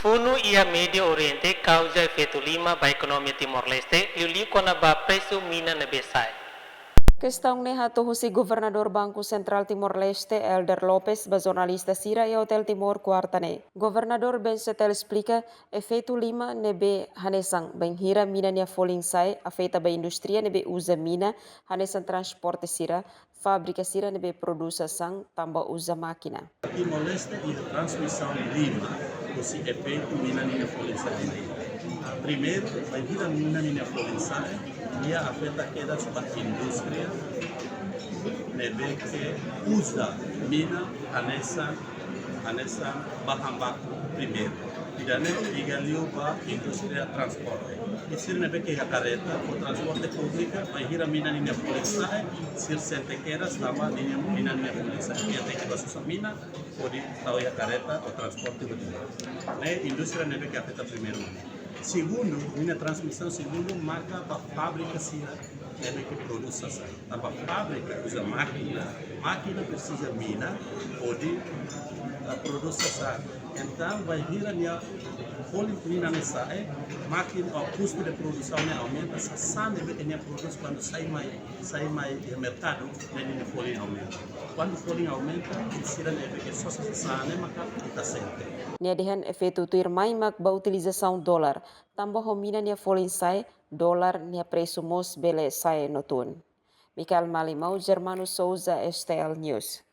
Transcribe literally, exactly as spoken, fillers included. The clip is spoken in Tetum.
Funu iha Médiu Oriente kauza efeitu liman ba ekonomia Timor-Leste, liuliu kona-ba presu mina ne'ebé sa'e. Kestaun ne'e hato'o husi Governadór Banku Sentrál Timor-Leste, Helder Lopes, ba jornalista sira iha Hotel Timor, kuarta ne'e. Governadór B C T L esplika, efeitu liman ne'ebé hanesan bainhira mina nia folin sa'e afeta ba indústria ne'ebé uza mina, hanesan transporte sira, fábrika sira ne'ebé produsasaun tanba uza mákina. Timor-Leste iha transmisaun liman, husi efeitu mina ninia folin sa'e. Primeiru, bainhira mina ninia folin sa'e, nia afeta kedas ba indústria ne'ebé ke uza mina hanesan, hanesan bahan baku primeiru. Ida-ne'e liga liu ba indústria transporte. I sira ne'ebé ke iha karreta ou transporte públika, bainhira mina ninia folin sa'e, sira sente kedas tanba ninia, mina ninia folin sa'e. Nia tenke bá sosa mina, hodi tau iha karreta ou transporte ba Timor. Ne'e indústria ne'ebé ke afeta primeiru. Segundu, ninia transmisaun segundu maka ba fábrika sira ne'ebé ke produsasaun. Tanba fábrika uza mákina, mákina presiza mina hodi, ah, produsasaun. Entaun, bainhira nia folin mina ne'e sa'e, mákina, ah, kustu de produsaun ne'e aumenta, sasán ne'ebé ke nia produz kuandu sai mai, sai mai iha merkadu, ne'e ninia folin aumenta. Kuandu folin aumenta, sira ne'ebé ke sosa sasán ne'e maka ita sente. Nia dehan efeitu tuirmai mak ba utilizasaun dolar, tanba ho mina nia folin sa'e, dolar nia presu mós bele sa'e no tun. Mikael Malimau, Germano Souza, S T L News.